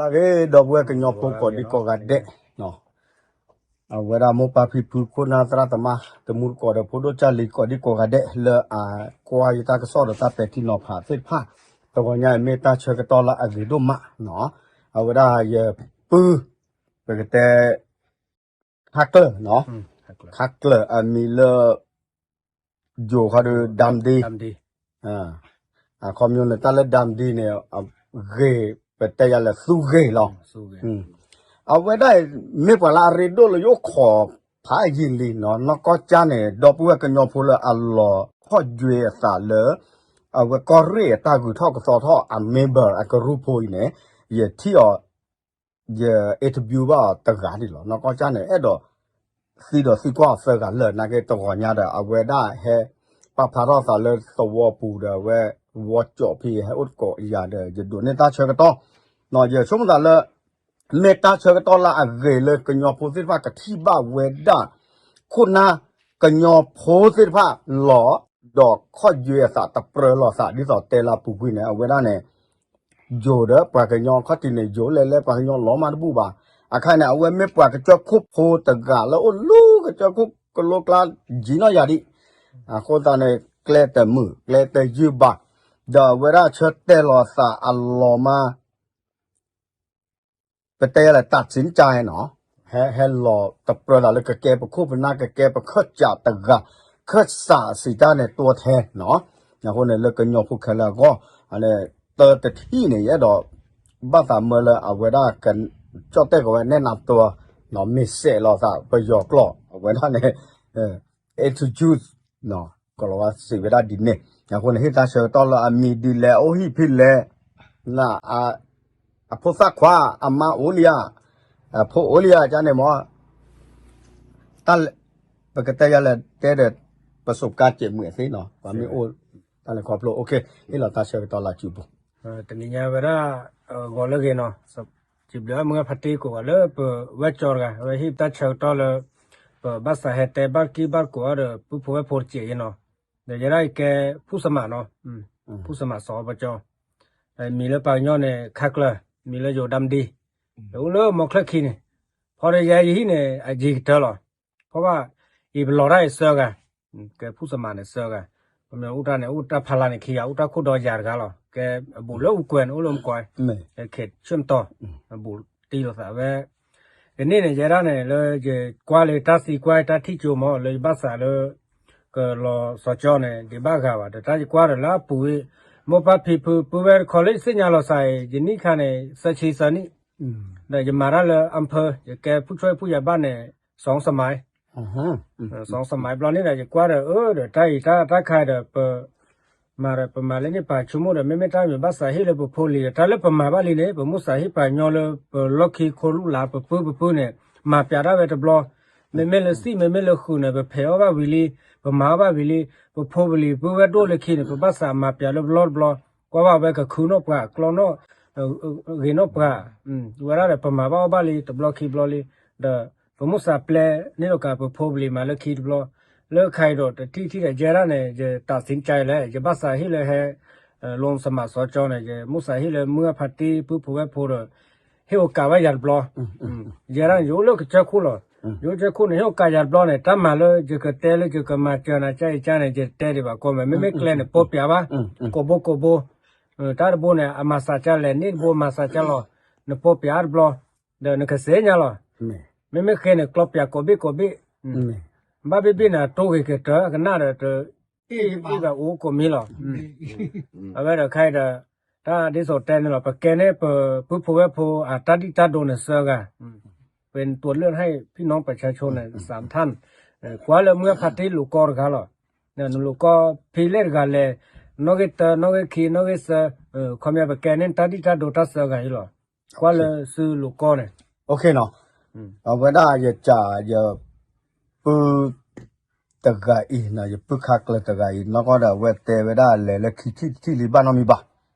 အဂ့ၤ ဒီပုၢ်ဝဲၢ်ကညီဖိကိးဒံကိးဂၤဒဲး, အဝဲဒၣ်မိၢ်ပၢ်ဖံဖုခိၣ်နၢ်သရၣ်သမါ တမူတကိးဒီးဖိဒိၣ်ကၢ်လံၤကိးဒံကိးဂၤဒဲး လၢအကွၢ်ယတၢ်ကစီၣ်ဒီးတၢ်ပဲာ်ထံနီၤဖးသ့ၣ်တဖၣ်, တဂီၤညါအံၤမ့ၢ်တၢ်ဆၢကတီၢ်လၢအဂ့ၤဒိၣ်မးနီၤ, အဝဲဒၣ်ယပုၢ် ပကတဲ ခါကျၢၢ်နီၤ, ခါကျၢၢ်အမံၤလၢ ယိၤခီဒုး ဒၢမ်ဒံ, အခီပညီန့ၣ် တၢ်လၢဒၢမ်ဒံန့ၣ် ဂ့ၤ ပတဲယၤလဲၣ်သူဂ့ၤလီၤ. အဝဲဒၣ်အံၤ မ့ၢ်ပှၤလၢအရ့ဒိၣ်လၢယအိၣ်ခိးဖးယံာ်လံနီၤ, နီၢ်ကီၢ်ကၠၢ်န့ၣ် ဒီပုၢ်ဝဲၢ်ကညီဖိလၢအလီၤခီၣ်ယွဲအသးလၢ အဝဲကီၢ်ရ့ၣ်အတၢ်ဂုၤထီၣ်ကသီထီၣ်အ member အကရူၢ်ဖိအံၤန့ၣ် ယထံၣ်အီၤ ယ interview ဘၣ်အီၤတဂၤဒ်လီၤ. နီၢ်ကီၢ်ကၠၢ်န့ၣ် အဲၣ်ဒိးသံဒီးသံကွၢ်အီၤသၢဂၤလၢာ် နာ်က့တဂီၤညါဒီး အဝဲဒၣ်ဟဲပာ်ဖျါထီၣ်သးလၢသဝီပူၤဒီး အဝဲဝီကၠိးဖဲဟဲအိၣ်တကိးယၤဒီး ယဒိးန့ၢ်တၢ်ဆၢကတီၢ်, ယဆိကမိၣ်သးလၢ မ့ၢ်တၢ်ဆၢကတီၢ်လၢအဂ့ၤလၢကညီဖိသ့ၣ်တဖၣ်ကထံၣ်ဘၣ်ဝဲဒၣ် ခိၣ်နၢ်ကညီဖိသ့ၣ်တဖၣ်လီၤ ဒီးခီၣ်ယွဲအသးတပြၢလိာ်သး ဒ်သိးတဲလၢအပူၤကွံာ်န့ၣ် အဝဲဒၣ်န့ၣ် ယိၤဒီးပှၤကညီခီၣ်ထံးန့ၣ် ယိၤလဲၤလဲၤပှၤကညီလီၤမးတဘူၣ်ဘၣ်. အခါန့ၣ် အဝဲမ့ၢ်ပှၤကစၢၢ်ခိၣ်ဖိတဂၤလၢအိၣ်လၢကစၢၢ်ခိၣ်ကလိကျါယံာ်နီၢ်ယၤဒံး, အဃိသတးန့ၣ် ကျဲတမုာ်ကျဲတယုၢ်ဘၣ်, ဒီးအဝဲဒၣ်ဆၢတဲာ်လီၤသးအလီၤမး ပတဲလၢတၢ်စံၣ်ကၠါနီၤ, ဟဲလီၤတပြၢသးလၢကကဲပခိၣ်ပနၢ် ကကဲပခၢၣ်စးတဂၤ, ခၢၣ်စးစံးတၢ်န့ၣ် ตัวแทนနီၤ, အဃိန့ၣ် လၢကညီဖိခဲလၢာ်အဂီၢ် အန့ၣ် တၢ်တထံၣ်န့ၣ် ယအဲၣ်ဒိး ဘၣ်သးမၢလၢအဝဲဒၣ် ကၠီၣ်တဲၣ်ကဝဲ แนะนำตัวနီၤ, မ့ၢ်စဲးလီၤသးပယီၤကျိာ် အဝဲဒၣ်န့ၣ် introduce ကလီၤဝါစံးဝဲဒၣ်ဒ်န့ၣ်, အဃိန့ၣ် ဟ့ၣ်တၢ်ဆၢကတီၢ်လၢအမံၤဒ်လဲၣ် အိၣ်ဟံၣ်ဖဲလဲၣ်, အဖိသၣ်ခွါ အမါအိၣ်လံဧါ, အဖိအိၣ်လံဧါ ကန့ၣ်မ့ၢ် တၢ်လဲၤ ပကတဲယၤလဲၣ် တဲဒီး ประสบการณ์ ကဲးမုာ်အသ့နီၤ, ပှၤမ့ၢ်အိၣ် တၢ်လဲၤခီဖျိ ဟ့ၣ်လီၤတၢ်ဆၢကတီၢ်လၢစုပူၤ, တနံၤညါဝဲဒၣ် ဂီၤလၢဂ့ၤနီၤ, စံးဘျုးမုၢ်ဂၢ်ဖါတံၢ်ကိးဂၤလၢပဝဲကၠီတဂၤ အဝဲဟ့ၣ်တၢ်ဆၢကတီၢ်လၢ ပဘၣ်သးဟဲတဲဘၣ်ကံၢ်ဘၣ်ကိးအီၤဒီး ပုၢ်ဖိဝဲၢ်ဖိတစဲးအံၤနီၤ, ဒီးယဲဒၣ်အံၤကဲ ဖုၣ်စမးနီၤ, ဖုၣ်စမးစီၤပကၠီ, မံၤလၢပှၤကညီန့ၣ် ခါကျၢၢ်, မံၤလၢယိၤဒၢမ်ဒံ, ဒီးအိၣ်လၢမီချၢၣ်ခံန့ၣ်, ဖီဒီးယဲယဟံၣ်န့ၣ် အယံၤကတၢၢ်လီၤ, ဖီဘၣ် အံၤပလီၤတၢ်အံၤသၢဂၤ, ကဲဖုၣ်စမးန့ၣ်သၢဂၤ, ပမ့ၢ်အိၣ်တၢ်န့ၣ် အိၣ်တၢ်ဖးလါန့ၣ်ခံဂၤ အိၣ်တၢ်ခိၣ်ဒီးယၤတဂၤလီၤ, ကဲအဘူးလၢအူကွဲၤန့ၣ် အိၣ်လၢမကွဲၤ, ခဲဆၢၣ်မတီၢ်, အဘူးတံၢ်လိာ်သးဝဲ ကန့ၣ်န့ၣ် ယဲဒၣ်န့ၣ် လၢယကွၢ်လၢတၢ်သံကွၢ်တၢ်ထံၣ်ကၠိမ့ၢ် လၢယဘၣ်သးလၢ ကလီၤစီၤကၠီန့ၣ် ဒ်ဘၣ်ဂၤဘၣ် ဒီးတၢ်ယကွၢ်ဒီးလၢအပူၤဝဲ မိၢ်ပၢ်ဖံဖု ပုၢ်ဝဲၢ်တခီလၢယသ့ၣ်ညါလီၤသးအံၤ ယနံၣ်ခါန့ၣ် သၢဆံသၢနံၣ်, ဒီးယမၤတၢ်လၢအဖၢ ယကဲဖုၣ်ဆွဲဖုၣ်ယၤဘၣ်န့ၣ် စီၤစမါ စီၤစမါဘျီန့ၣ်ဒီး ယကွၢ်ဒီး အၢ ဒီးတၢ်အံၤတၢ်တၢ်ခါဒီး ပ မၤဒီးပမၤလၢန့ၣ်ပာ်ဆိကမိၣ်ဒီး မ့မ့ၢ်တၢ်မ့ၢ်ဘၣ်သးဟ့ၣ်လၢပဖိလံၤဒီး တၢ်လၢပမၤဘၣ်လံန့ၣ် ပမိၢ်သးဟ့ၣ်ပှၤညီလၢပလီၢ်ခံခိၣ်လူၢ်လၢ် ပပုၢ်ပပုၢ်န့ၣ် မၤပျးတၢ်ဝဲတဘျီ, မ့မ့ၢ်လၢသံၣ် မ့မ့ၢ်လၢဃုာ်န့ၣ် ပဖဲးအီၣ်ဘၣ်ဝံၤလံ, ပမၤအီၣ်ဘၣ်ဝံၤလံ, ပဖိပလံၤပုၢ်ဝဲၢ်ဒိၣ်လၢခံန့ၣ် ပဘၣ်သးမၤပျးလၢပလီၢ်တဘျီ, ကွၢ်ဘၣ်ဝဲကခုနီၣ်ပှၤ ကျီနီၣ် ဂ့ၤနီၣ်ပှၤ, ဝဲဒၣ်ဒီးပမၤဘၣ်အီၣ်ဘၣ်လံ တဘျီခံဘျီလံ, ဒီးပမိၢ်သးပျဲန့ၢ်လီၤကး ပဖိပလံၤမၤလၢခံတဘျီ, လၢခါအံၤဒီးတထံၣ်ထံၣ်ဒီး ယဲဒၣ်န့ၣ် ယတၢ်သံကါအံၤလဲၣ် ယဘၣ်သးဟ့ၣ်လၢဟဲ လီၤစမးစီၤကၠီန့ၣ် ယမိၢ်သးဟ့ၣ်လၢမုၢ်အဖါတံၢ်ပုၢ်ဖိဝဲၢ်ဖိဒီး ဟ့ၣ်အိၣ်ကးဝဲယၤတဘျီ, ယဲဒၣ်န့ၣ် ယအိၣ်လၢကစၢၢ်ခိၣ်လီၤ, ယအိၣ်ကစၢၢ်ခိၣ်န့ၣ် ဟ့ၣ်အိၣ်ကးယၤတဘျီန့ၣ် တၢ်မၤလၢယကတဲလၢယကမၤစၢၤနၤ ကၢ်အံၤကၢ်န့ၣ် ယတဲဒံးဘၣ်ကိးမး မ့မ့ၢ်ကျဲန့ၣ် ပိာ်ပျးဘၣ်, ကိးဘိကိးဘိ, တၢ်တဘိန့ၣ် အမၤသးကၢ်လဲၣ် န့ၢ်တဘိမၤသးကၢ်လီၤ, နပိာ်ပျးတဘျီ, ဒီးနကသ့ၣ်ညါလီၤ, မ့မ့ၢ်ဃဲန့ၣ် ကျီပျးကိးဘ့ၣ်ကိးဘ့ၣ်, ဘၣ်ဘ့ၣ်ဘ့ၣ်န့ၣ် အတိၢ်ဂ့ၤကတၢၢ် ကနၣ်ဒီးတ အံၣ်ဘၣ်အိၣ်ကိးမံၤလီၤ, အဝဲဒီးခဲအံၤဒီး တၢ်ဒ်သိးတဲန့ၣ်လီၤ ပကဲန့ၢ်ပပုၢ်ဖိဝဲၢ်ဖိအတၢ်ဒံၣ်တၢ်ဒိန့ၣ်သၢဂၤ, ပ ตัวเลือกให้พี่น้องประชาชน สามท่าน, ကွၢ်လၢမုၢ်အဖါတံၢ်လိာ်ကီတဂၤလီၤ, နလိာ်ကီဖဲလဲၣ်တဂၤလဲၣ်, နီၣ်ဂံၢ်တၢ နီၣ်ဂံၢ်ခံ နီၣ်ဂံၢ်သၢ, ခီပညီပကဲန့ၢ်တၢ်ဒံၣ်တၢ်ဒိတၢ်သၢဂၤအံၤလီၤ, ကွၢ်လၢသုလိာ်ကီန့ၣ်, အဝဲဒၣ်ယကး ယပုၢ် တဂၤအံၤ ယပုၢ်ခါကျၢၢ်တဂၤအံၤ နီၢ်ကီၢ်ဒီးအဝဲတဲဝဲဒၣ်လဲၤလၢခံထံၣ်တထံၣ်လံဘၣ်နီတမံၤဘၣ်,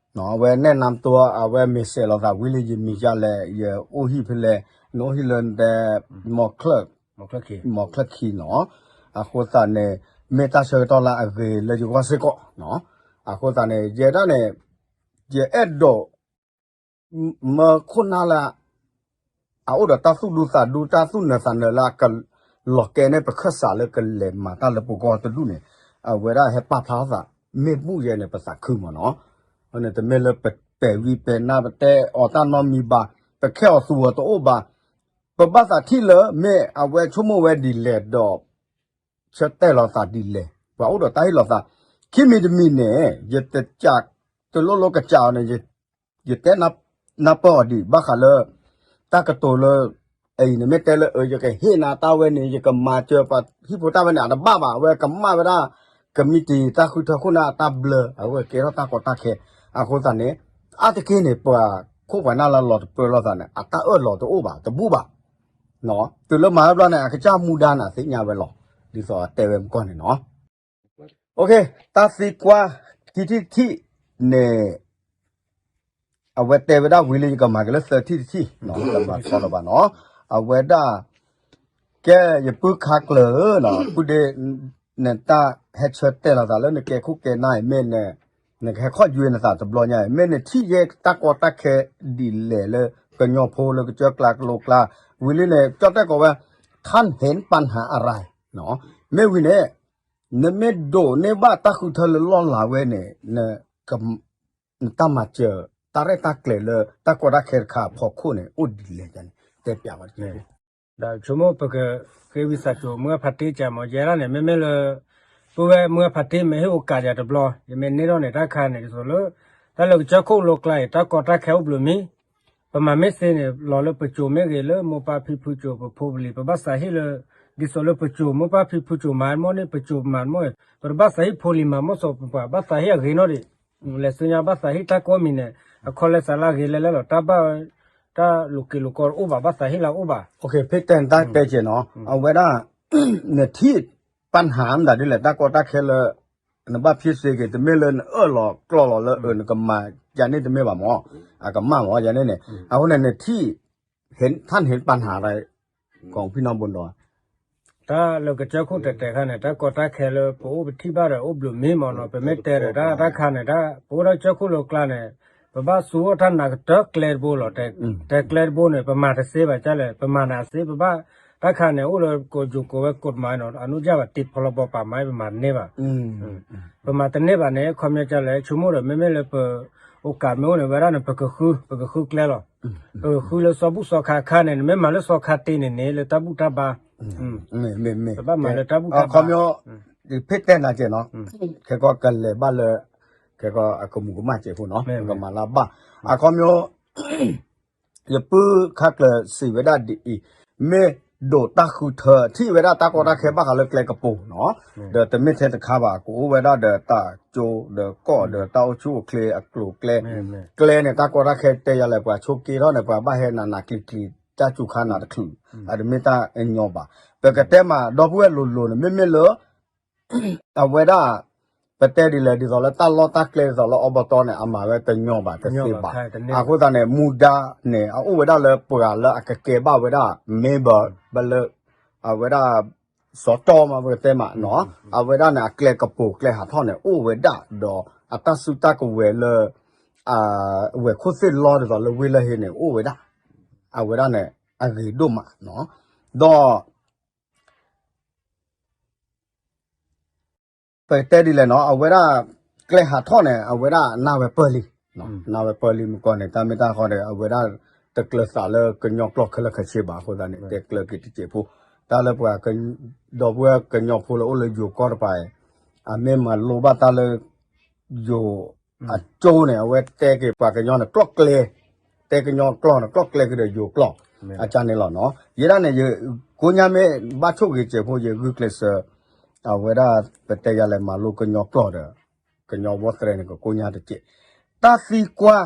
အဝဲ แนะนำตัว အဝဲမ့ၢ်စဲးလီၤသးဝံၤလံ ယမံၤယၤလဲၣ် ယအိၣ်ဟံၣ်ဖဲလဲၣ် နအိၣ်ဟံၣ်လၢတဲ မီၤချၢၣ် မီၤချၢၣ်ခံနီၤ, အဃိသတးန့ၣ် မ့ၢ်တၢ်ဆၢကတီၢ်လၢအဂ့ၤလၢယဂီၢ်စ့ၢ်ကီး, အဃိသတးန့ၣ် ယဲဒၣ်န့ၣ် ယအဲၣ်ဒိး မၢခိၣ်နၢ်လၢ အအိၣ်ဒီးတၢ်သူၣ်ဒူသးဒူ တၢ်သူၣ်နၢၤသးနၢၤလၢအကလီၤကဲန့ၢ်ပခၢၣ်စးလၢကလဲၤမၤတၢ်လၢပဂီၢ်တဒူၣ်န့ၣ် အဝဲဒၣ်ဟဲပာ်ဖျါထီၣ်သး မ့ၢ်ဘူၣ်ယဲန့ၣ် ပသးခုမးနီၤ. အဃိန့ၣ် တမ့ၢ်လၢပပဲာ်ဝံၤပဲာ်နါ ပတဲအီၤတၢ်နီတမံၤဘၣ်, ပခဲအီၤသူအီၤတအိၣ်ဘၣ်. ပဘၣ်သးထံၣ်လၢ မ့ၢ်အဝဲဆိကမိၣ်ဝဲဒ်လဲၣ်ဒီး ဆၢတဲာ်လီၤသးဒ်လဲၣ်, ပှၤအိၣ်ဒီးတၢ်ဟ့ၣ်လီၤသး. ခံမံၤတမံၤန့ၣ် ယတကး တလိၣ်လိၣ်ကစးအီၤန့ၣ် ယတဲနၢ်ပၢၢ်အီၤဒံး ဘၣ်ဃးလၢ တၢ်ကတိၤလၢ အအံၤန့ၣ် မ့ၢ်တဲလၢ အၢ ယကဟ့ၣ်နၤတၢ်ဝဲန့ၣ် ယကမၤစၢၤပှၤဟံၣ်ဖိတၢ်ဝဲန့ၣ် အတဘၣ်ဘၣ်. အဝဲကမၣ်ဝဲဒၣ် ကမံးတံာ်တၢ်ဃုထၢခိၣ်နၢ်အတၢ်ဘျၢ အဝဲကဲထီၣ်တၢ်ကီတၢ်ခဲ. အဃိသတးန့ၣ် အါတက့ၢ်န့ၣ် ပှၤခိၣ်ပှၤနၢ်လၢလီၤတပၢလီၤသးန့ၣ် အတၢ်အၢၣ်လီၤတအိၣ်ဘၣ် တဘူၣ်ဘၣ်. တုၤလၢမၤဝဲဘျီန့ၣ် အကစၢ်မူဒါန့ၣ် အသ့ၣ်ညါဝဲလီၤ. ဒ်သိးအတဲဝဲမုၢ်ကီၢ်န့ၣ်နီၤ. တၢ်သံကွၢ် ခံထံၣ်တထံၣ်န့ၣ် အဝဲတဲဝဲဒၣ်ဝံၤလံ ယကမၤက့ၤလၢသၢထံၣ်တထံၣ် တမၤဆီလီၤဘၣ်နီၤ. အဝဲဒၣ် ကဲ ယပုၢ်ခါကျၢၤဧၢနီၤ ပုၢ်ဒ့ နတၢ်ဟဲဆၢတဲာ်လီၤသးလၢနကဲခိၣ်ကဲနၢ်အံၤ မ့ၢ်နကဟဲခီၣ်ယွဲနသးတဘျီညါအံၤ မ့ၢ်နထံၣ်ယဲတၢ်ကီတၢ်ခဲဒ်လဲၣ်လၢကညီဖိလၢကစၢၢ်ကျါကလိကျါ ဝံၤလံန့ၣ် ကၠီၣ်တဲၣ်ကိးဝဲ ထၢၣ်ဟ့ၣ်ပၣ်ဟးအရၢၢ် မ့ၢ်ဝံၤန့ၣ် နမ့ၢ်ဒိးန့ၢ်ဘၣ်တၢ်ဃုထၢလၢလီၢ်လၤဝဲန့ၣ် နတၢ်မၤစၢၤ တၢ်ရဲၣ်တၢ်ကျဲၤလၢတၢ်ကီတၢ်ခဲတခါအဖီခိၣ်န့ၣ် အိၣ်ဒ်လဲၣ်န့ၣ် တဲပျးဝဲတက့ၢ်. ဒီးဆိကမိၣ်ပကဃ့ဝံသးစူၤ မုၢ်ဂၢ်ဖးတ့စၢ်မ့ၢ်ယဲဒၣ်န့ၣ် မ့မ့ၢ်လၢ ပုၢ်ဝဲၢ်မုၢ်ဂၢ်ဖးတ့ မ့ၢ်ဟ့ၣ်အိၣ်ကးယၤတဘျီ ယမ့ၢ်န့ၢ်ထီၣ်န့ၣ် တၢ်ခါန့ၣ် ဒ်သိးလၢ တၢ်လၢကစၢၢ်ခိၣ်လိကျါအံၤ တၢ်ကီတၢ်ခဲအိၣ်ဘျုးမံၤ ပမၤမ့ၢ်သ့န့ၣ် လီၤလၢပစိၤမ့ၢ်ဂ့ၤ လၢမိၢ်ပၢ်ဖံဖုစိၤ ပဖိပလံၤ ပဘၣ်သးဟ့ၣ်လၢ ဒ်သိးလၢပစိၤ မိၢ်ပၢ်ဖံဖုစိၤမၤမိၢ်န့ၣ် ပစိၤမၤမိၢ် ပတဘၣ်သးဟ့ၣ်ဖိလံၤမၤမိၢ်စီၤပၤ ဘၣ်သးဟ့ၣ်အဂ့ၤနီၣ်ဒံး လဲၤဆူညါဘၣ်သးဟ့ၣ်တၢ်ကိးမံၤန့ၣ် အခီၣ်လဲစးလၢအဂ့ၤလဲၣ်လဲၣ်လီၤ တၢ်ဘၣ် တၢ်လိၤက့ၤလိၤကီတအိၣ်ဘၣ် ဘၣ်သးဟ့ၣ်လၢအအိၣ်ဘၣ်. ဖ့တဲနတၢ်တဲကဲနီၤ အဝဲဒၣ် နထံၣ်ပၣ်ဟးမတၤဒ်လဲၣ် တၢ်ကီတၢ်ခဲလၢ နဘၣ်ဖ့စ့က့ၤ တမ့ၢ်လၢနအၢၣ်လီၤကျီၢ်လီၤလၢအၢ နကမၤယၤန့ၣ်တမ့ၢ်ဘၣ်မၢ် အကမၣ်မၢ်ယၤန့ၣ်န့ၣ် အဃိန့ၣ် နထံၣ် ဟ့ၣ် ထၢၣ်ဟ့ၣ်ပၣ်ဟး ကီဖံနီၣ်ဘိနီၤ တၢ်လၢကစၢၢ်ခိၣ်တဲာ်တဲာ်ခါန့ၣ် တၢ်ကီတၢ်ခဲလၢပအိၣ်ပထံၣ်ဘၣ်ဒီးအိၣ်ဘျုးမံၤမ့ၢ်နီၤ ပမ့ၢ်တဲဒီးတၢ်တၢ်ခါန့ၣ် တၢ်ပအိၣ်ဒီးကစၢၢ်ခိၣ်လိကျါန့ၣ် ပဘၣ်သူအီၣ်တၢ်နာ်ကတၢၢ်ကျဲတဘိလီၤ တဲကျဲတဘိန့ၣ် ပမၤတသ့ဘၣ်ကလဲၣ် ပမၤနၤသ့ ပဘၣ် တၢ်ခါန့ၣ် အိၣ်လၢကိးယိၤကိးဝဲကိးမၤနီၤ အနီၢ်ကၢ်ဘၣ်တ့ဖီလီဘီပာ်မၤ ပမၤတန့ၢ်ဘၣ် ပမၤတန့ၢ်ဘၣ်န့ၣ် ခီပညီကလဲၣ် ဆိကမိၣ်ဒီး မ့မ့ၢ်လၢပ အိၣ်ကးမ့ၢ်အိၣ်န့ၣ် ဝဲဒၣ်န့ၣ် ပကဃု ပကဃုကျဲလီၤ ပကဃုလၢစီၤဘူၣ်စီၤခါခါန့ၣ် နမ့ၢ်မၤလၢစီၤခါတ့န့ၣ်န့ၣ် လၢတၢ်ဘူၣ်တၢ်ဘါ ပဘၣ်မၤလၢတၢ်ဘူၣ်တၢ်ဘါ ဖ့တဲနၤကဲနီၤ ခဲကီကလဲၤဘၣ်လၢ ခဲကီအကမူးကမၣ်စဲးဖိနီၤ ကမၤလၢဘၣ် အခီပညီ ယပုၢ်ခါကျၢၤစံးဝဲဒၣ်ဒ်အံၤ, မ့ၢ်ဒိးတၢ်ဃုထၢ ထံၣ်ဝဲဒၣ်တၢ်ကီတၢ်ခဲဘၣ်ဃးလၢကျဲကပူၤနီၤ, ဒီးတမ့ၢ်ထဲတခါဘၣ် ကအိၣ်ဝဲဒၣ်ဒီးတၢ်ကၠိဒီးကီၢ်ဒီးတၢ်အိၣ်ဆူၣ်အိၣ်ချ့အကျိၤအကျဲ, ကျဲန့ၣ် တၢ်ကီတၢ်ခဲတဲယၤလဲၣ် ပှၤဆိးက့ထီၣ်န့ၣ် ပှၤဘၣ်ဟဲနးနးကျံၤကျံၤ တၢ်စူၤခါနၤတချုး, အတမ့ၢ်တၢ်ညီဘၣ်. ပကတဲမး ဒီပုၢ်ဝဲၢ်လိၤလိၤန့ၣ် မ့မ့ၢ်လၢ အဝဲဒၣ် ပတဲဒ်လဲၣ် ဒ်သိးလၢတၢ်လီၢ်တၢ်ကျဲဒ်သိးလၢအဘီတီန့ၣ် အမၤဝဲတညီဘၣ်တသ့ဘၣ်. အဃိသတးန့ၣ် မူဒါန့ၣ် အအိၣ်ဝဲဒၣ်လၢပှၤလၢအကကဲဘၣ်ဝဲဒၣ် member ဘၣ်လၢ အဝဲဒၣ် စီၤတီမး ပကတဲမးနီၤ, အဝဲဒၣ်န့ၣ် အကျဲကပူၤကျဲဟးထီၣ်န့ၣ် အိၣ်ဝဲဒၣ် ဒီးအတၢ်စုတၢ်ကဝဲၤလၢ ဝဲၤခိၣ်သ့ၣ်လီၤဒ်သိးလၢဝ့ၢ်လၢဟ့န့ၣ် အိၣ်ဝဲဒၣ်, အဝဲဒၣ်န့ၣ် အဂ့ၤဒိၣ်မးနီၤ, ဒီး ပတဲဒ်လဲၣ်နီၤ အဝဲဒၣ် ကျဲဟးထီၣ်န့ၣ် အဝဲဒၣ်နၢ်ဝဲပၢၢ်လံ, နၢ်ဝဲပၢၢ်လံမုၢ်ကီၢ်န့ၣ် တၢ်မ့ၢ်တၢ်ဃီဒီး အဝဲဒၣ်တကျၢၤသးလၢကညီကျိာ်ခဲလၢာ်ခဲဆ့ဘၣ်အဃိသတးန့ၣ် တဲကျၢၤက့ၤတစဲးဖိ, တၢ်လၢပှၤ ဒီပုၢ်ဝဲၢ်ကညီဖိလၢအိၣ်လၢယိၤကီၢ်တပၤအံၤ အမ့ၢ်မၤလိဘၣ်တၢ်လၢ ယိၤအကၠိန့ၣ် အဝဲတဲက့ၤပှၤကညီန့ၣ် ကျိာ်ကျဲ, တဲကညီကျိာ်န့ၣ် ကျိာ်ကျဲက့ၤဒီးယိၤကျိာ်, အကၢ်န့ၣ်လီၤနီၤ. ယဲဒၣ်န့ၣ် ယကိးညါမ့ၢ်ဘၣ်ဆိၣ်ဂ့ၤစဲးဖိ ယဂုာ်ကျဲးစၢး, အဝဲဒၣ်ပတဲယၤလဲၣ် မၤလိကညီကျိာ်ဒီး ကညီဝီသရဲန့ၣ် ကကိးညါတစဲး, တၢ်သံကွၢ်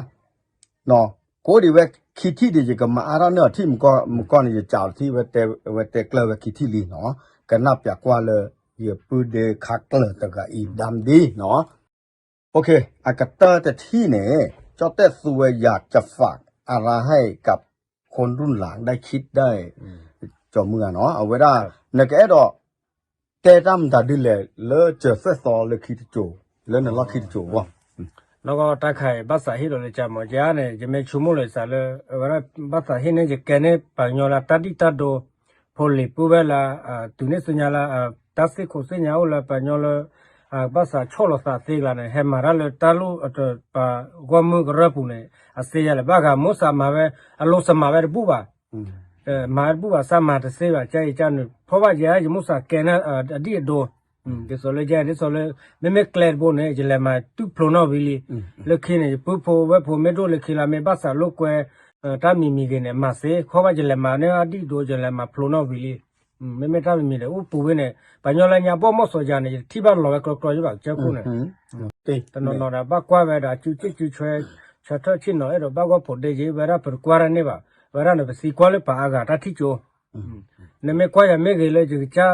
ကိးဒံးဝဲခံထံၣ်ဒီး ယကမၤအါထီၣ်န့ၢ်အီၤထံၣ်မုၢ်ကီၢ်န့ၣ် ယစးအီၤထံၣ်ဝဲတဲကျၢၤဝဲခံထံၣ်လံနီၤ, ကနၣ်ပၠးကွၢ်လၢ ယပုၢ်ဒ့ခါကျၢၤတဂၤအံၤ ဒၣ်မဒံနီၤ. အကတၢၢ်တထံၣ်န့ၣ် ကၠီၣ်တဲၣ်သူဝဲယၤ จะฝากอะไรให้กับคนรุ่นหลังได้คิดได้ ကၠီၤမုၢ်ဂၤနီၤ အဝဲဒၣ် နကအဲၣ်ဒိး တဲတၢ်မတၤဒ်လဲၣ် လၢစၢၤသွဲၣ်သီလၢခံတစိၤ လၢနလီၢ်ခံတစိၤအဂီၢ် နီၢ်ကီၢ်တၢ်ခါအံၤ ဘၣ်သးဟ့ၣ်လီၤလၢကမၤကါန့ၣ် ယမ့ၢ်ဆိကမိၣ်လၢစးလၢ အဝဲဒၣ်ဘၣ်သးဟ့ၣ်န့ၢ်ယကဲန့ၢ်ပှၤကညီလၢတၢ်ဒံၣ်တၢ်ဒိ ဖိလံၤပုၢ်ဝဲၢ်လၢ တုၤန့ၣ်သ့ၣ်ညါလၢ တၢ်သ့ၣ်ခိးသ့ၣ်ညါအိၣ်လၢပှၤကညီလၢ ဘၣ်သးဆီၣ်လီၤသးသ့ကျါန့ၣ် ဟဲမၤတၢ်လၢတၢ်လိၣ်ပှၤဂီၢ်မုၢ်ကရၢၢ်ပူၤန့ၣ် အသ့ယၤလဲၣ် ဘၣ်ဃးမိၢ်သးမၤဝဲ အလိၤသးမၤဝဲတဘူၣ်ဘၣ် မၤတဘူၣ်ဘၣ် သးမၤတသ့ဘၣ် ကဲအံၤကန့ၣ် ဖီၣ်ဘၣ်ယဲ ယမိၢ်သးကဲန့ၢ်အဒံၣ်အဒိ ဒ်သိးလၢယဲ ဒ်သိးလၢ မ့မ့ၢ်ကျဲတဘိန့ၣ် ယလဲၤမၤတုၢ်ဖျိနီၣ်ဝံၤလံ. လၢခံန့ၣ် ယပုၢ်ဖိဝဲၢ်ဖိမ့ၢ်ဒိၣ်လၢခံလၢမ့ၢ်ဘၣ်သးလိာ်ကွဲ တၢ်မံၤမံၤဂ့ၤန့ၣ် မၤသ့ ဖီၣ်ဘၣ်ယလဲၤမၤန့ၢ်အဒံၣ်ဒိ ယလဲၤမၤဖျိနီၣ်ဝံၤလံ. မ့မ့ၢ်တၢ်မံၤမံၤဒီး အိၣ်ပူၤဝဲန့ၣ် ပှၤကညီလၢညါဘီၣ်မီၢ်စီၤယၤန့ၣ် ယတထံၣ်ဘၣ်လီၤဝဲကြီကြီယဘၣ် ကစၢၢ်ခိၣ်န့ၣ် တနီၤနီၤဒီး ဘၣ်ကွၢ်ဝဲဒီး အစုစ့ၣ်စုထွဲ ဆၢထၢၣ်ဆ့ၣ်နီၤ အဲၣ်ဒိးဘၣ်ဂီၢ်ဖိးဒ့ယံၤ ဝဲဒၣ်ပတကွၢ်တၢ်န့ၣ်ဘၣ် ဝဲဒၣ်န့ၣ် ပသံကွၢ်လၢပှၤအါဂၤတၢ်ထံၣ်ကၠိ နမ့ၢ်ကွၢ်ယၤမ့ၢ်ဂ့ၤလၢယကစၢ်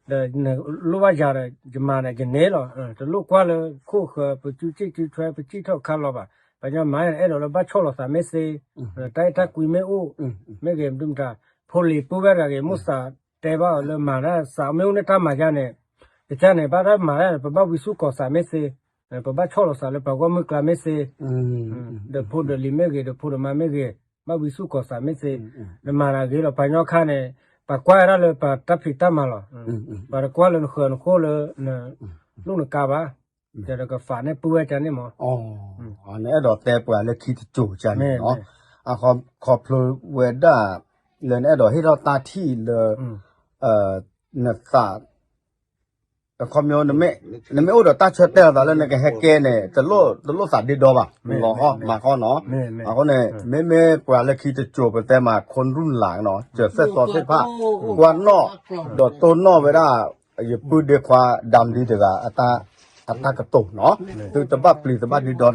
ဒီးနလိၣ်ဘၣ်ယၤဒီး ယမၤန့ၣ် ယန့ၢ်လီၤ တလိၣ်ကွၢ်လၢခိၣ်ဃၢၤ ပစုစ့ၣ်စုထွဲ ပစံၣ်ထီၣ်ခါလီၤဘၣ် ပှၤကညီမၤန့ၣ် အဲၣ်ဒိးလၢဘၣ်ဆီၣ်လီၤသးမ့ၢ်သ့ တၢ်အဲၣ်တၢ်ကွံမ့ၢ်အိၣ် မ့ၢ်ဂ့ၤမဒုမတၤ ဖိလံၤပုၢ်ဝဲၢ်တဂၤဂ့ၤ မိၢ်သးတဲဘၣ်အီၤလၢမၤတၢ် သးမ့ၢ်အိၣ်န့ၢ်တၢ်မၤယါန့ၣ် ကစၢ်န့ၣ် ဘၣ်တၢ်မၤတၢ်န့ၣ် ပဘၣ်ဝံဆူၣ်ကီၤသးမ့ၢ်သ့ ပဘၣ်ဆီၣ်လီၤသးလၢပှၤဂီၢ်မုၢ်ကျါမ့ၢ်သ့ ဒီးဖိဒီးလံၤမ့ၢ်ဂ့ၤ ဒီးဖိဒီးမါမ့ၢ်ဂ့ၤ ဘၣ်ဝံဆူၣ်ကီၤသးမ့ၢ်သ့ နမၤတၢ်ဂ့ၤလီၤ ပှၤကညီခါန့ၣ် ပှၤကွၢ်ဝဲဒၣ်လၢပှၤတၢ်ဖံးတၢ်မၤလီၤ ပှၤတကွၢ်လၢနဃၢၤနဃိလၢ နလိၣ်နကါဘၣ် ဒီးကဖးန့ၢ်ပုၢ်ဝဲၢ်ကန့ၣ်မး နအဲၣ်ဒိးတဲပှၤလၢခံတစိၤကန့ၣ်လီၤ အခီဖျိဝဲဒၣ် လၢနအဲၣ်ဒိးဟ့ၣ်ထီၣ်တၢ်ထံၣ်လၢ နသး အခီပညီ နမ့ၢ်အိၣ်ဒီးတၢ်ဆၢတဲာ်လီၤသးလၢနကဟဲကဲန့ၣ် တလိၣ်သးဒ့ဒီဘၣ် လီၤဃီမၤဃီနီၤ အဃိန့ၣ် မ့မ့ၢ်ပှၤလၢခံတစိၤပတဲမး ခိၣ်ရူၢ်လၢ်နီၤ စၢၤသဲၣ်သီသ့ၣ်တဖၣ် ကွၢ်နီၣ် ဒီးတိၢ်နီၣ်ဝဲဒၣ် ယပုၢ်ဒ့ခွါ ဒၣ်ဒံတဂၤ အတၢ်ကတိၤနီၤ သုတဘၣ်ပျံၤတဘၣ်ဒ့ဒီတဂ့ၤ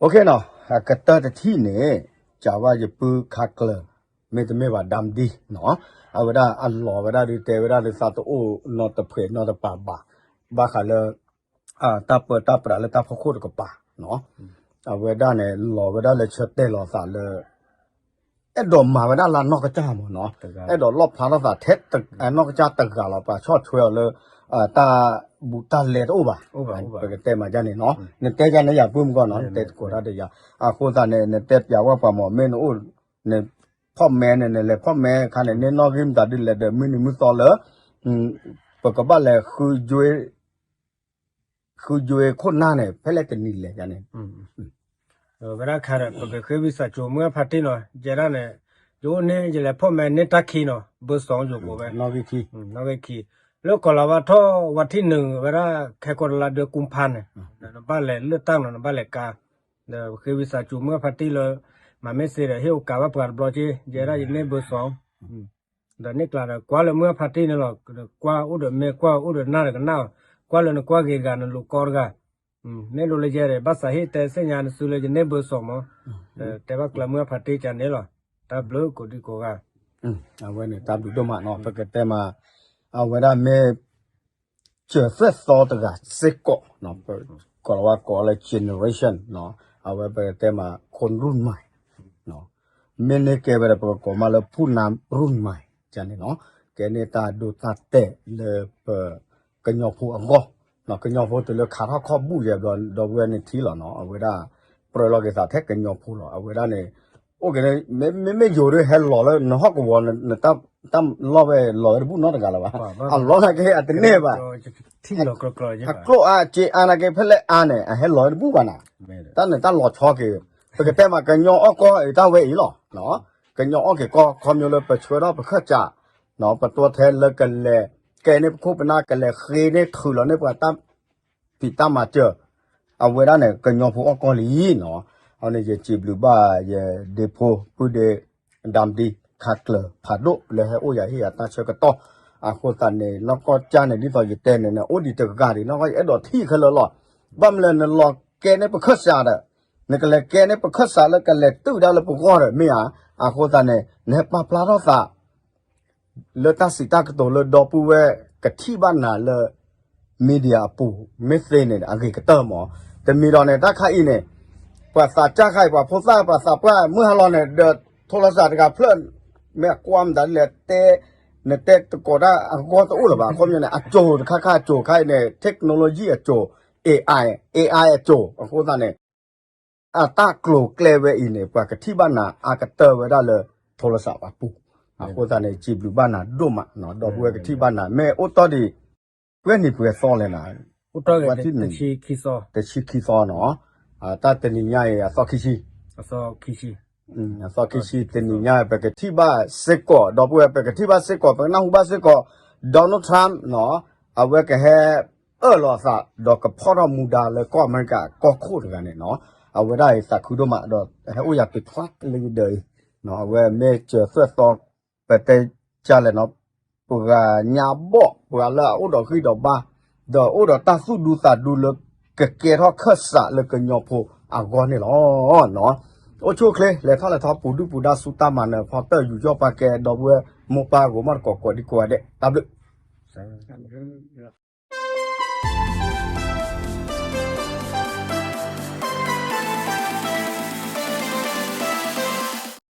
OKနီၤ ကတၢၢ်တထံၣ်န့ၣ် ကးဝဲယပုၢ်ခါကျၢၤ မ့တမ့ၢ်ဘၣ် ဒၣ်ဒံနီၤ အဝဲဒၣ်အလီၤဝဲဒၣ်ဒုးတဲဝဲဒၣ်ဒုးသးတအိၣ်နီတဖှဲးနီတပၤဘၣ် ဘၣ်ဃးလၢ တၢ်ပၢတၢ်ပြးလၢတၢ်ဖီခိၣ်တကပၤနီၤ အဝဲဒၣ်န့ၣ် လီၤဝဲဒၣ်လၢဆၢတဲာ်လီၤသးလၢ အဲၣ်ဒိးမၤဝဲဒၣ်လၢနီၢ်ကစၢ်မးနီၤ အဲၣ်ဒိးလီၣ်ဖျါထီၣ်သးထဲနီၢ်ကစၢ်တဂၤလီၤ ပှၤဆီၣ်ထွဲအီၤလၢ တၢ်ဘူးတၢ်လဲတအိၣ်ဘၣ် ပကတဲမးဒ်န့ၣ်နီၤ နတဲယၤန့ၣ်ယၤပုၢ်မုၢ်ကီၢ်နီၤ နတဲသကိးတၢ်ဒီးယၤ အဃိသတးန့ၣ် နတဲပျးဝဲပှၤမး မ့ၢ်နအိၣ် နဖီၣ်မဲန့ၣ် နလဲၤဖီၣ်မဲခါန့ၣ် န့ၢ်နီၣ်ဂံၢ်မတၤဒ်လဲၣ်ဒီး မုၢ်နံၤမုၢ်သီလၢ ပကဘၣ်လဲၤ ဃုယွ့ခိၣ်နၢ်န့ၣ် ဖဲလဲၣ်တနံၤလဲၣ်န့ၣ် ဝဲဒၣ်ခါဒီး ပကဃ့ဝံသးစူၤမုၢ်ဂၢ်ဖါတံၢ်နီၤ ယဲဒၣ်န့ၣ် ယအိၣ်န့ၣ် ယလဲၤဖီၣ်မဲန့ၢ်တၢ်ခံနီၤ ဘၢစီၣ်ယိၤကိးဝဲ နီၣ်ဂံၢ်ခံ လၢကီၢ်လီၤဝါထီၣ်ဝါထံၣ်နုာ်ဝဲဒၣ် ခဲကိးတလါဒွဲၣ်ကူဖါန့ၣ် နဘၣ်လဲၤလၢတၢ်နီၤ နဘၣ်လဲၤကါ ဒီးဃ့ဝံသးစူၤမုၢ်ဂၢ်ဖါတံၢ်လၢ မၤမ့ၢ်သ့ဒီး ဟ့ၣ်အိၣ်ကးဘၣ်ပှၤတဘျီက့ ယဲဒၣ်ယန့ၢ်ဘၢစီၣ် ဒီးန့ၣ်ကျါဒီး ကွၢ်လၢမုၢ်ဂၢ်ဖါတံၢ်န့ၣ်လီၤ ကွၢ်အိၣ်ဒီးမဲာ် ကွၢ်အိၣ်ဒီးနၢ်ဒီးကနၣ်အီၤ ကွၢ်လၢနကွၢ်ဂ့ၤတဂၤ နလိာ်ကီတဂၤ မ့ၢ်လိၤလၢယဲဒီး ဘၣ်သးဟ့ၣ်တဲသ့ၣ်ညါနစုလၢယန့ၢ်ဘၢစီၣ်မး တဲဘၣ်ကျၢၤမုၢ်ဂၢ်ဖါတံၢ်ကန့ၣ်လီၤ တၢ်ဘျုးကိးဒံကိးဂၤ အဝဲန့ၣ် တၢ်ဘျုးဒိၣ်မးနီၤ ပကတဲမး အဝဲဒၣ်မ့ၢ် စၢၤသဲၣ်သီတဂၤစ့ၢ်ကီး ကီးလီၤဝါကိးလၢ generation အဝဲပကတဲမး คนรุ่นใหม่ မ့ၢ်န့ၢ်ကဲဝဲဒီး ပကကိးမးလၢ ผู้นำรุ่นใหม่ န့ၣ်နီၤ ကဲန့ၢ်တၢ်ဒိတၢ်တဲာ်လၢပ ကညီဖိအဂီၢ် ကညီဖိတုၤလၢခးထီၣ်ခီၣ်ဘူၣ်ယဲဘျီ ဒီပုၢ်ဝဲၢ်န့ၣ်ထံလီၤနီၤ အဝဲဒၣ် ပြၢလီၤက့ၤသးထဲကညီဖိလီၤ အဝဲဒၣ်န့ၣ် အိၣ်က့ၤ မ့မ့ၢ်ယိၤဒ်ဟဲလီၤလၢနဟီၣ်ကဝီၤ တၢ်လီၢ်ဝဲလီၤဝဲတဘူၣ်နီတဂၤလၢၤဘၣ် အလီၢ်နာ်က့အတန့ၢ်ဘၣ် အကျိၣ်အါစ့အါနာ်က့ဖဲလဲၣ်အါန့ၣ် အဟဲလီၤဝဲတဘူၣ်ဘၣ်နၤ တၢ်န့ၣ်တၢ်လီၤဆီက့ၤ ပကတဲမးကညီအီၣ်ကီၢ်အံၤတၢ်ဝဲအံၤလီၤ ကညီအီၣ်က့ၤကီၢ် ခီဖျိလၢပဆှၢထီၣ်ပခၢၣ်စး ပတိထဲလၢကလဲၤ ကဲန့ၢ်ပခိၣ်ပနၢ် ကလဲၤဃ့န့ၢ်ထုးလီၤန့ၢ်ပှၤတၢ်ဖံးတၢ်မၤစၢၤ အဝဲဒၣ်န့ၣ် ကညီဖိအီၣ်ကီၢ်လံနီၤ အဝဲန့ၣ် ယစံးဘျုးဘၣ်ယဒ့ဖိ ပုၢ်ဒ့ ဒၣ်ဒံ ခါကျၢၤဖးဒိၣ် လၢဟဲအိၣ်ယၤဟ့ၣ်ယၤတၢ်ဆၢကတီၢ် အဃိသတးန့ၣ် နီၢ်ကီၢ်ကၢ်န့ၣ် ဒ်သိးယတဲန့ၣ် အိၣ်ဒံးတဂၤဒံး နီၢ်ကီၢ်ယအဲၣ်ဒိးထံၣ်ခဲလၢာ်လီၤ ဘၣ်မနုၤလဲၣ်နလီၤကဲန့ၢ်ပခၢၣ်စးဒီး နကလဲၤကဲန့ၢ်ပခၢၣ်စးလၢကလဲၤတုၤဒၣ်လၢပဂီၢ်ဒီးမ့ၢ်ဧါ အဃိသတးန့ၣ် နဟဲပာ်ဖျါထီၣ်သး လၢတၢ်စံးတၢ်ကတိၤလၢဒီပုၢ်ဝဲၢ်ကထံၣ်ဘၣ်နၤလၢ media အပူၤ မ့ၢ်သ့န့ၣ် အဂ့ၤကတၢၢ်မး တမံၤဒီးန့ၣ် တၢ်ခါအံၤန့ၣ် ပှၤသးစၢ်ခါအံၤ ပှၤဖိသၣ်ပှၤသးပှၢ်မုၢ်ဟါလီၤန့ၣ် ဒီး ထိလီၤစးတဂၤဖျၢၣ် မ့ၢ်အကွၢ်မတၤဒ်လဲၣ်တဲ နတဲသကိးတၢ်အဂီၢ်တအိၣ်လၢၤဘၣ် အခီပညီန့ၣ် အစိၤတခါခါအစိၤခါအံၤန့ၣ် technology အစိၤ AI အစိၤ အဃိသတးန့ၣ် အတၢ်ကျိၤကျဲဝဲအံၤန့ၣ် ပှၤကထံၣ်ဘၣ်နၤအါကတၢၢ်ဝဲဒၣ်လၢ ထိလစးပူၤ အဃိသတးန့ၣ် စံးဘျုးဘၣ်နၤဒိၣ်မး ဒီပုၢ်ဝဲၢ်ကထံၣ်ဘၣ်နၤ မ့ၢ်အိၣ်တီၢ်ဒံး ပှဲၤနံၣ်ပှဲၤသီလဲၣ်နၤ တဆံခံသီနီၤ တၢ်တနံၤညါအံၤ အသီခံဆံ အသီခံဆံ တနံၤညါ ပကထံၣ်ဘၣ်စ့ၢ်ကီး ဒီပုၢ်ဝဲၢ် ပကထံၣ်ဘၣ်စ့ၢ်ကီး ပကနၢ်ဟူဘၣ်စ့ၢ်ကီး Donald Trump နီၤ အဝဲကဟဲ အၢၣ်လီၤအသး ဒီးကဖီၣ်ထီၣ်မူဒါလၢကီၢ်အမဲရကၤကီၢ်ခိၣ်တဂၤန့ၣ်နီၤ အဝဲဒၣ်အံၤသးခုဒိၣ်မး ဒီးဟဲအိၣ်ယၤတုၤဖျါလၢယဒၢးအံၤ အဝဲမ့ၢ်စၢၤသွဲၣ်သီ ပတဲကလဲၣ်နီၤ ပှၤညါဘီၣ် ပှၤလၢအအိၣ်ဒီးဂံၢ်ဒီးဘါ ဒီးအိၣ်ဒီးတၢ်သူၣ်ဒူသးဒူလၢ ကကဲထီၣ်ခၢၣ်စးလၢကညီဖိအဂီၢ်န့ၣ်လီၤ. အိၣ်ဆူၣ်အိၣ်ချ့ လဲၤထီၣ်လဲၤထီ ပူၤဒုၣ်ပူၤဒါဆူတၢ်မၤနၢၤ ဖီတၢၣ်ယူးယီၣ်ပာ်ကဲ ဒီပုၢ်ဝဲၢ်မိၢ်ပၢ်ဂီၤမီၢ်တကိးကိးဒံကိးဂၤဒဲး တၢ်ဘျုး